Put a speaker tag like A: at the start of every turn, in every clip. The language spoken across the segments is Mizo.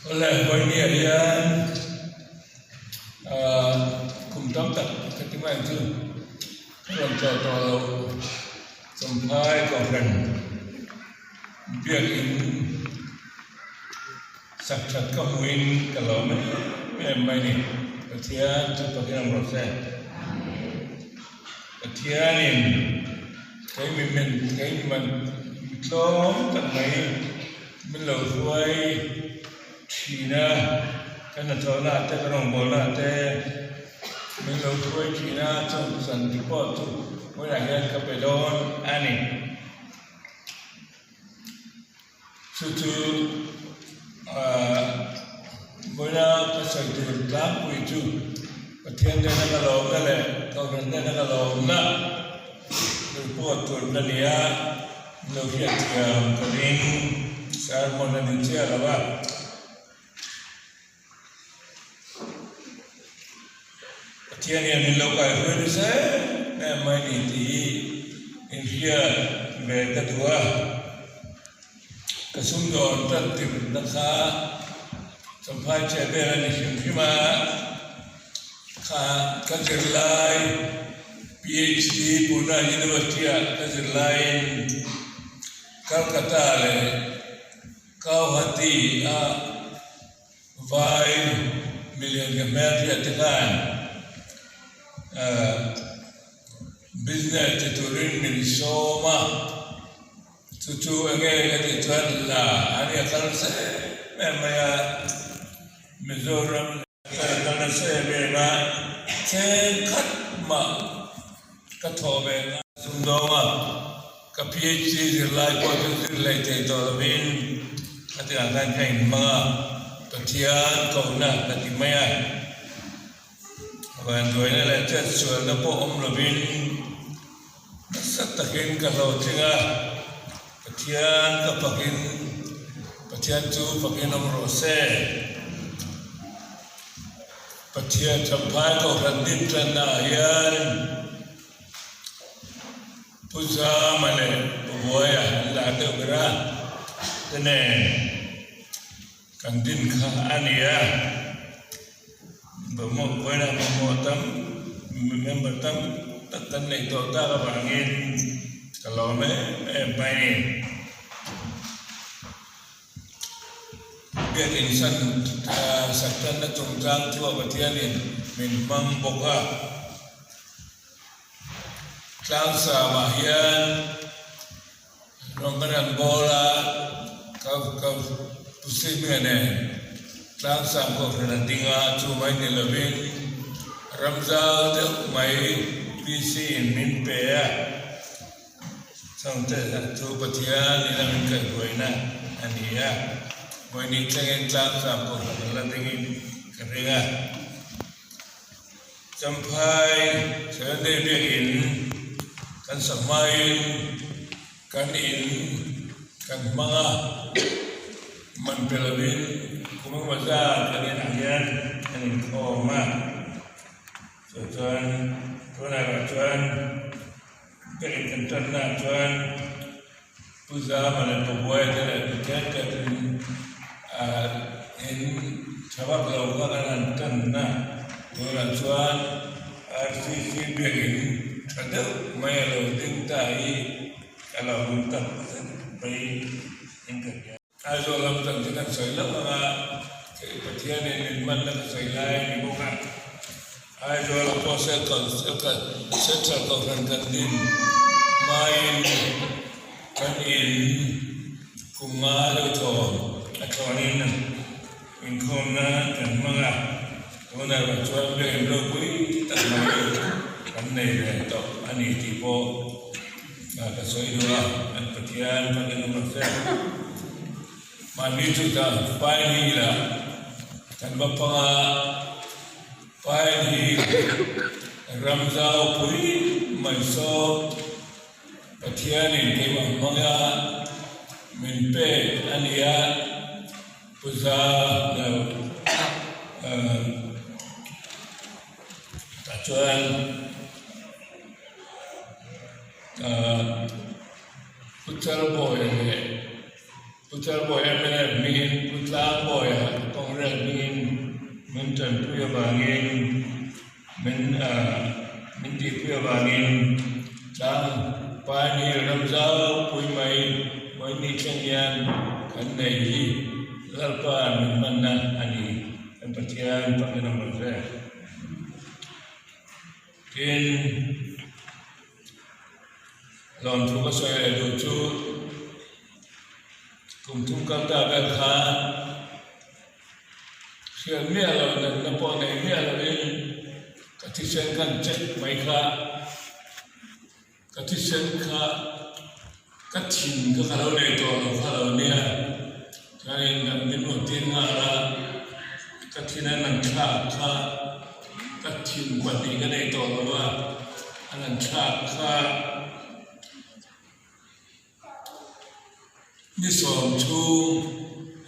A: Awle, vawinia hian kum tam tak ka ti mai ang chu ka rawn tlawh tawh lo Champhai Kohhran biakin sak that ka hmuhin ka lawm em em mai ni. Pathian chu pakin awm rawh se. Pathianin kei mi men kei mi man mi tlawm tak mai min lo hruai thin a, ka hnathawhna te ka rawngbawlna te min lo hruai thin a, chung chan te pawh chu hmunah hian ka pe dawn a ni. Chu chu ahh vawiina ka sawi tur tlangpui chu Pathian nena ka lawmna leh Kohhran nena ka lawmna tur pawh tur ka ni a, lo hriatthiam ka ring sermon a ni chiah lo a. Pathian hian min lo kaihruai nasa em em mai ni tih hi inhriat ve ka duh a, ka sumdawn tan tirhna kha Champhai chhe vel a ni hrim hrim a, kha ka zirlai PHD Pune University ah ka zirlaiin Calcutta leh Guwahati a vai milian ka hmel hriat te khan business ti turin min sawm a, chu chu enge ka tih chuan la a nia kal se em mai a, Mizoram. Ka kal nasa em em a, thenkhat mah ka thawh ve ngai sumdawng a, ka PhD zirlai pawh chu zir leh thei tawh lovin ka ti ang khan ka inhmang a, Pathian kohna ka ti mai a, vanduaina leh chetsualna pawh awm lovin nasa takin ka hlawhtling a, Pathian ka fakin Pathian chu fakin awm rawh se. Pathian Champhai Kohhran din tanna ah hian Pu Zama leh Pu Buaia an lar deuh ber a, te nen kan din kha a ni a. Mamawh vawiinah mamawh tam member tam tak kan neih tawh tak avangin ka lawm em em mai a ni. Biakin san sak tanna chungchang thuah Pathianin min hmang bawk a. Tlangsam-ah hian rawng kan han bawl a, ka ka pu Sihminga nen Tlangsam kohhran a ding a, chu mai ni lovin ramzau deuh mai PC-in min pe a. Changte chu Pathian ina min kaihhruaina a ni a, vawiin thlengin tlangsam kohhran a la dingin ka ring a. Champhai Seventh-day biakin kan sak hmain kan in kan hmang a, man pe lovin kum engemaw zat kan inah hian kan inkhawm a, chu chuan tunah erawh chuan Ka in kan tanna ah chuan Pu Zama leh Pu Buaia te leh mi thenkhat in in tha vak lo kha kan han tanna tunah chuan RCC biakin tha deuh mai a lo ding ta hi ka lo hmu tak zet mai in ka hria. Aizawl lam chan chu kan sawi loh ang a, kei Pathianin min hmanna ka sawi lai a ni bawk a. Aizawl a pawh Central Kohhran kan din hmain kan in kum nga deuh thaw a thlawnin inkhawmna kan hmang a, tunah erawh chuan biakinn ropui tak mai kan nei ve tawh a ni tih pawh Ka sawi duh a, an Pathian fakin awm rawh se. Mahni chu ta Pine Hill ah kan va pang a, Pine Hill ramzau pui mai saw Pathianin keimah hmanga min pek a ni a, Puza deuh tah chuan. Pu Chalbawi leh Pu Chalbawi mla hmingin Pu Tlangbawi a kawng. tanpui avangin min min tihpui avangin tlang Pioneer ram zau pui mai vawiin thleng hian kan nei hi Lalpa min hmanna a ni kan Pathian pakin a rawn hre. Tin, lawmthu ka sawi leh duh chu kum thum kal ta vel khan hriat miah loh natna pawh nei miah lohin ka thisen khan check mai kha ka thisen kha ka thin kha ka lo nei tawh lo kha lo nia chuanin min rawn tir nghal a ka thin a nan thlak kha ka thin pahnih ka nei tawh lo a a nan thlak kha ni sawm chhung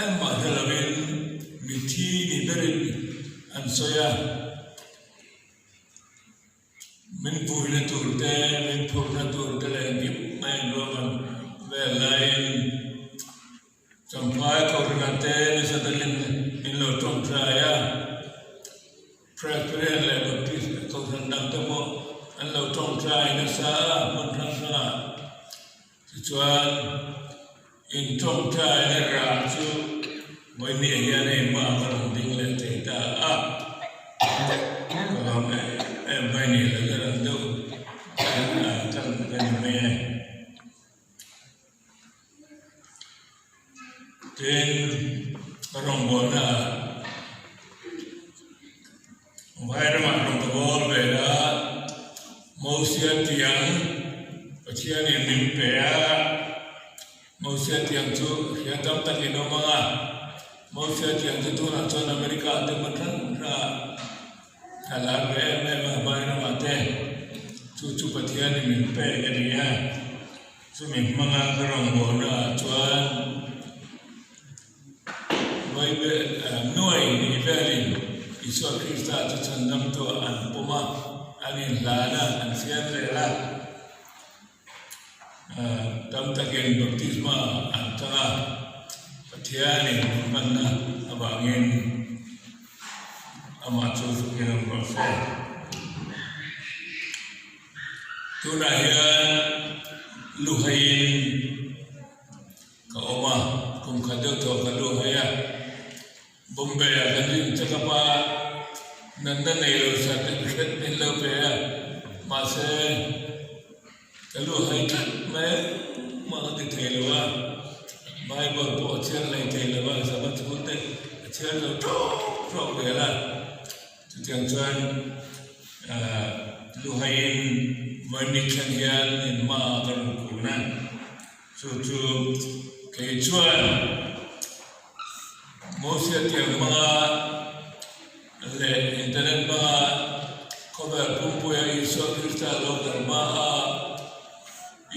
A: engmah hre lovin mithi ni berin an sawi a. Min puihna tur te, min phurhna tur te leh engkim mai an ruahman vel laiin Champhai Kohhran te nasa takin min lo tawngtai a, Presbyterian leh Baptist Kohhran dang te pawh an lo tawngtai nasa a hmun hrang hrangah. Tichuan intawngtaina rah chu Vawimia hian hei hmaah ka rawn ding leh thei ta a, ka lawm em em mai ni lo ka rawn deuh kan ka ni mai e. Tin, ka rawngbawlna ah Vairamah rawn ka bawl ve a, Mosia tiang Pathianin min pe a, Mosia tiang chu hria tam takin awm ang a, Mosia tiang chu tunah chuan America ah te hman hrang hrangah a lar ve em em a, Vairamah te chu chu Pathianin min pek a ni a, chumi hmanga ka rawngbawlna ah chuan. Nuai nih velin Isua Krista chu chhandamtu an pawm a, an inhlan a, an siam zel a. Tam takin baptisma an chang a, Pathianin min hmanna avangin amah chu fakin awm rawh se. Tunah hian luhaiin Ka awm a, kum khat deuh tawh ka lu hai a, Bombay ah kan zin check up a, natna nei lo certificate min lo pe a, mahse ka lu hai tlat mai engmah ka ti thei lo a, Bible pawh a chhiar hlei thei lo a, Sabbath school te a chhiar lo ṭawk ṭawk zel a, chutiang chuan lu haiin vawiin thleng hian inhmaah ka rawn kun a. Chu chu kei chuan Mosia tiang hmanga leh internet hmanga khawvel pumpuia Isua Krista lo kal hma a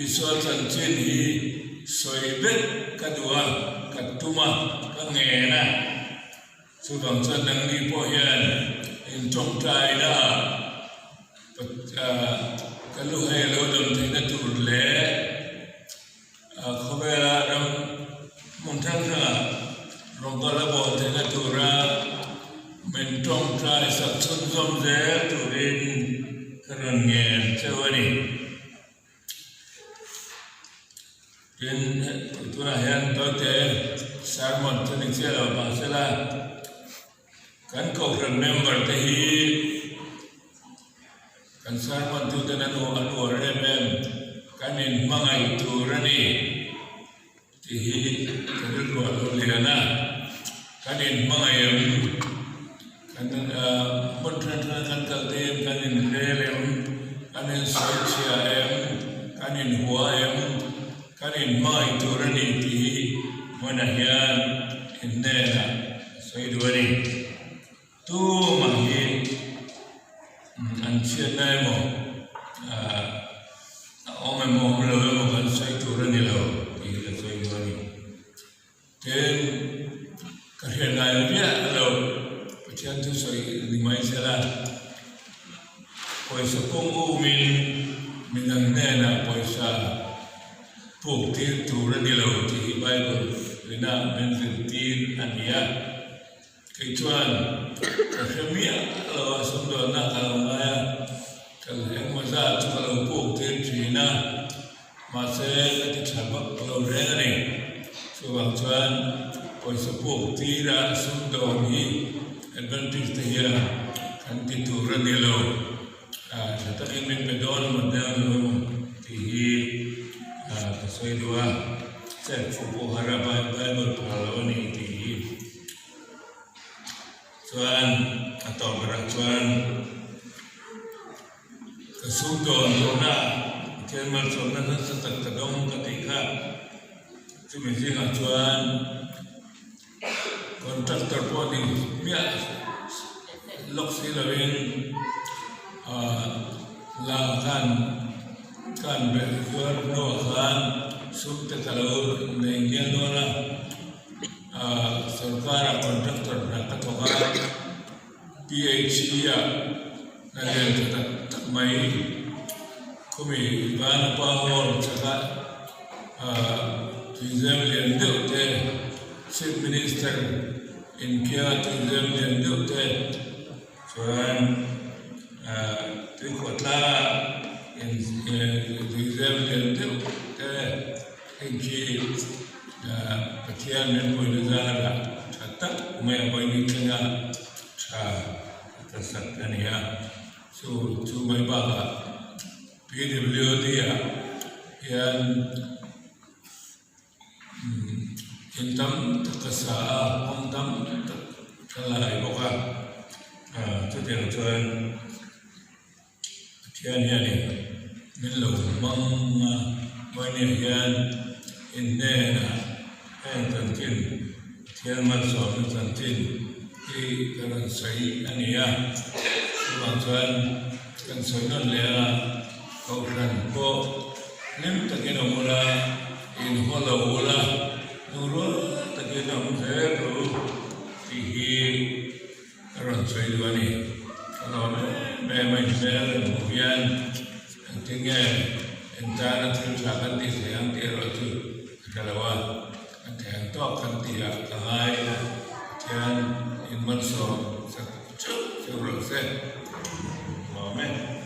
A: Isua chanchin hi sawi vek ka duh a, ka tum a, ka ngen a. Chuvang chuan nangni pawh hian intawngtaina ka lu hei lo dam theihna tur leh khawvela ram hmun hrang hrangah rawngkawl a bawl theihna tura min tawngtai sak chhunzawm zel turin ka rawn ngen cheu a ni. Tin, tunah hian tawite sermon chu ni chiah lo mahsela kan kohhran member te hi kan sermon tuten an an uar em em kan inhmangaih tur a ni tih hi ka rilru a lo lian a, kan inhmangaih em kan hmun hrang hrang kan kal te hian kan inrel em kan insawi chhia em kan inhua em kan inhmangaih tur a ni tih hi hmunah hian inhnenah a sawi duh a ni. Tumah hi an chhiatna emaw a awm emaw awm lo emaw kan sawi tur a ni lo tih hi ka sawi duh a ni. Tin, ka hriat ngai viah lo Pathian thusawi ni mai sela pawisa pung umin midang hnenah pawisa puk tir tur a ni lo tih hi Bible rinah min zirtir a ni a. Kei chuan ka hre miah lo a, sumdawnna ka lo ngai a, ka engmaw zat chu ka lo puk tir thin a, mahse ka ti tha vak lo reng a ni. Chuvang chuan pawisa puk tira sumdawn hi Adventist te hian kan ti tur a ni lo. Tha takin min pe dawn emaw dawn lo emaw tih hi ka sawi duh a, chet fuh pawh har a Bible phal lo a ni tih hi. Chuan a tawp berah chuan ka sumdawn tawhna Pathian malsawmna nasa tak ka dawng ka tih kha chumi zingah chuan Contractor pawh ni miah lawk si lovin la khan khan belh zuar hnuah khan sum te ka lo nei ngial dawn a, sorkara contractor hna ka thawk a, PHE ah hna lian tha tak tak mai khumi Vanapa Hall chhaka tuizem lian deuh te Chief Minister inkianga tuizem lian deuh te chuan tuikhuahtla tuizem lian deuh te heng khi Pathian min puina zarah tha tak mai a vawiin thlenga tha ka sak a ni a, chu chu mai bakah PWD ah hian in tam tak ka sa a, kawng tam tak ka lai bawk a, chutiang chuan. Pathian hianin min lo hmang a, Vawinia hian in hnenah heng chanchin, Pathian malsawmna chanchin hi ka rawn sawi a ni a. Chuvang chuan kan sawi nawn leh a, Kohhran pawh hlim takin awm ula, inhaw lo ula, lungrual takin awm zel ru tih hi Ka rawn sawi duh a ni. Ka lawm em em a inhmel reng hmuh hian engtin nge entana thil tha kan tih theih ang tih erawh chu ka hre lo a, kan theih ang tawk kan tih ah ka ngai a, Pathian in malsawm sak chauh chauh rawh se. Lawm e.